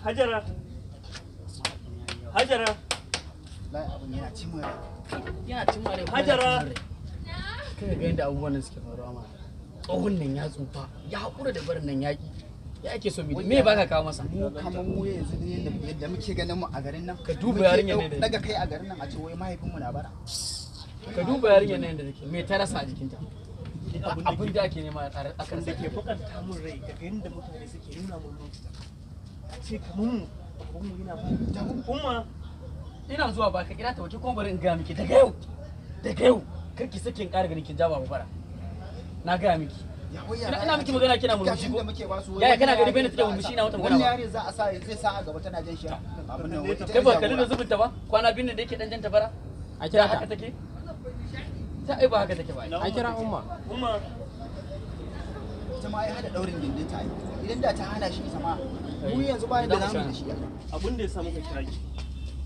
Hajara. Hajara. Lai abun yana cin rai. Yana cin rai. Hajara. Kai ga yadda abubuwan nan suke faruwa ma. Tsohon nan ya tsufa, ya haƙura da barin nan yaƙi. Ya ake so me ba ka kawo masa? Mu kamar mu yanzu yadda muke ganin mu a garin nan. Ka duba yarinyar ne da daga kai a garin nan a ce wai mahaifinmu na bara. Ka duba yarinyar nan da take me ta rasa a jikinta. Abin da ake nema a abin da ke bakanta mun rai daga yadda mutane suke nuna mun lokuta. A ce kamar mu babanmu yana bara. Umma. Ina zuwa ba ka kira ta wace kuma bari in gaya miki daga yau. Daga yau kar ki sake in ƙara ganin kin ja babu bara. Na gaya miki. Ina miki magana kina murmushi ko? Yaya kana gani bai na take murmushi ina wata magana ba. Wani yare za a sa zai sa a gaba tana jan shi. Abin nan kai ba kalli da zubinta ba kwana biyun da yake dan janta bara. A kira ta. Haka take? Ta ai ba haka take ba. A kira Umma. Umma. Ita ma ai hada daurin gindin ta ai. Idan da ta hana shi ita ma mu yanzu ba yanda za mu da shi. Abin da ya sa muka kira ki.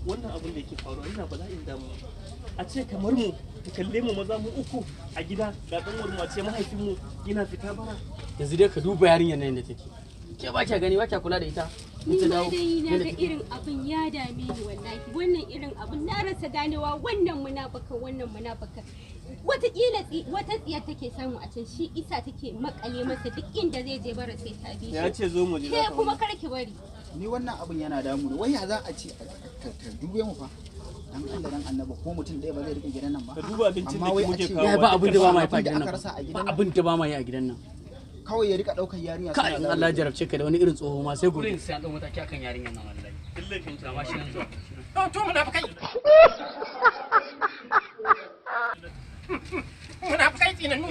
Wannan abin da yake faruwa yana bala'in damuwa. A ce kamar mu ka kalle mu maza mu uku a gida ga kanwar mu a ce mahaifin mu yana fita bara. Yanzu dai ka duba yarinyar nan da take. Ke ba kya gani ba kya kula da ita. Ni ma dai na ga irin abin ya dame ni wallahi. Wannan irin abin na rasa ganewa wannan munafukan wannan munafukan. Wataƙila wata tsiya take samu a can shi isa take makale masa duk inda zai je bara sai ta bi shi. Ya ce zo mu je. Ke kuma kar ki bari. Ni wannan abin yana damu ne. Wai ya za a ce ka dube mu fa. Dan Allah dan Annabi ko mutum ɗaya ba zai rike gidan nan ba. Ka duba abincin da muke kawo. Ya ba abin da ba ma yi a gidan nan. Ba abin da ba ma yi a gidan nan. Kawai ya rika ɗaukar yarinya. Kai in Allah ya jarabce ka da wani irin tsoho ma sai gobe. Sai an ɗau mataki akan yarinyar nan wallahi. Dillafin ta ma shi nan zuwa. To munafukai. Munafukai tsinannu.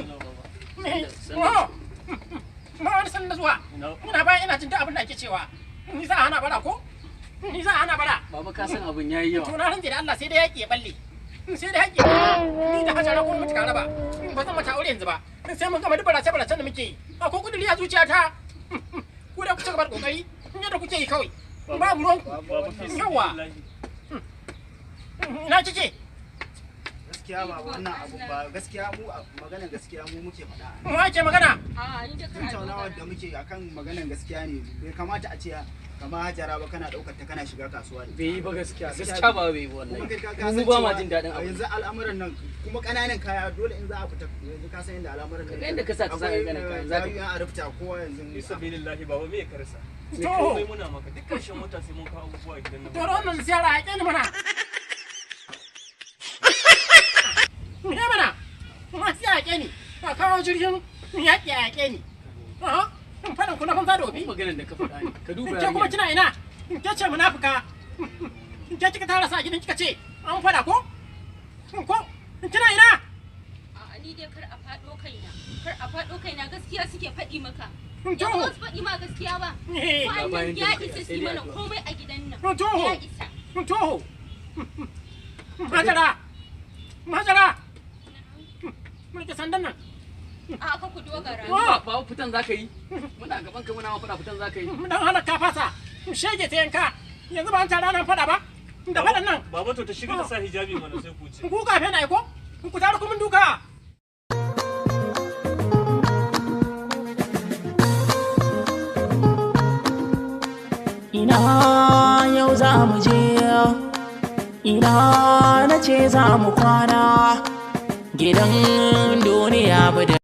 Ma wani san na zuwa. Muna bayan ina jin duk abin da ake cewa. Ni za a hana bara ko? Ni za a hana bara. Baba ka san abin yayi yawa. To na rantse da Allah sai dai yaƙi ya balle. Sai dai yaƙi. Ni da Hajara ko mutu raba. Ba zan mata aure yanzu ba. Sai mun gama duk barace-baracen da muke yi. Akwai kuduri a zuciyata. Ku da ku ci gaba da kokari. Yadda kuke yi kawai. Babu ruwanku. Yawa. Ina kike? Gaskiya ba wannan abu ba gaskiya mu maganar gaskiya mu muke faɗa. Mu ake magana? A'a ni da kar a Tattaunawar da muke akan maganar gaskiya ne bai kamata a ce kamar Hajara ba kana ɗaukar ta kana shiga kasuwa ne. Bai yi ba gaskiya gaskiya ba bai yi ba wallahi. Mu ba ma jin daɗin abu. Yanzu al'amuran nan kuma ƙananan kaya dole in za a fita yanzu ka san yadda al'amuran nan. Kaga yadda ka sa ta sa ƙananan kaya za ka yi a rubuta kowa yanzu. Bisabilillahi baba me ya karsa. Komai muna maka duk ƙarshen wata sai mun kawo abubuwa gidan nan. To wannan ziyara a ƙi ni mana. Me mana? Ma sai a ƙe ni. Ka kawo jirgin yaƙi a yaƙe ni. In faɗin ku na banza da obi. Maganar da ka faɗa ne. Ka duba Ke kuma kina ina? Ke ce munafuka. Ke kika tara sa gidan kika ce an faɗa ko? Ko? Kina ina? A'a ni dai kar a faɗo kaina. Kar a faɗo kaina gaskiya suke faɗi maka. To. Ya ba su faɗi ma gaskiya ba. Wa'annan ya isa su mana komai a gidan nan. To. Ya isa. To. Hajara. Hajara. Mun ke sandan nan. A ka ku dogara. Ba fitan za ka yi. Muna gaban ka muna ma faɗa fitan za ka yi. Dan hana ka fasa. Shege ta yanka. Yanzu ba an tara nan faɗa ba. Da faɗan nan. Baba to ta shiga ta sa hijabi mana sai ku ce. Ku kafe na ko? Ku taru ku mun duka. Ina yau za mu je, ina na ce za mu kwana, gidan duniya.